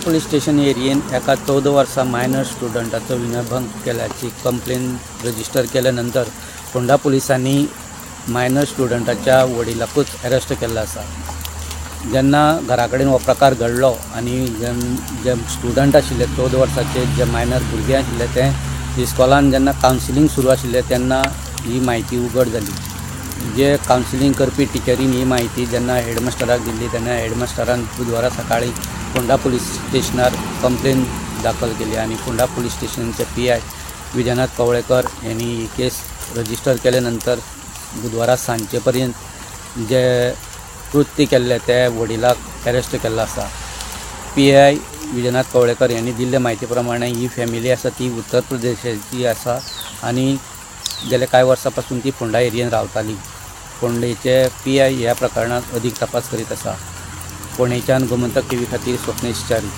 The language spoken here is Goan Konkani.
पुलीस स्टेशन एरियेन एका 14 वर्सां मायनर स्टुडंटाचो विनयभंग केल्याची कंप्लेन रजिस्टर केल्या नंतर फोंडा पुलिसांनी मायनर स्टुडंटाच्या वडिलाकूच अरेस्ट केल्लो आसा. जेन्ना घरा कडेन हो प्रकार घडलो आनी जे स्टुडंट आशिल्ले 14 वर्साचे जे मायनर भुरगे आशिल्ले ते इस्कॉलान जेन्ना कावन्सिलींग सुरू आशिल्लें तेन्ना ही म्हायती उगड जाली. जे कावन्सिलींग करपी टिचरीन ही म्हायती जेन्ना हेडमास्टराक दिल्ली तेन्ना हेडमास्टरान बुधवारा सकाळी फोंडा पुलीस स्टेशनार कंप्लेन दाखल केली आनी फोंडा पुलीस स्टेशनचे PI Vijayanath Kavlekar यांनी ही केस रजिस्टर केले नंतर बुधवारा सांजचे पर्यंत जे कृत्य केल्लें ते वडिलाक अरेस्ट केल्लो आसा. PI Vijayanath Kavlekar यांनी दिल्ले म्हायती प्रमाणे ही फॅमिली आसा ती उत्तर प्रदेशाची आसा आनी गेल्या कांय वर्सां पासून ती फोंडा एरियेन रावताली. फोंडेचे PI ह्या प्रकरणांत अदीक तपास करीत आसा. फोंडेच्यान गोमंतक टीव्ही खातीर स्वप्नेश च्यारी.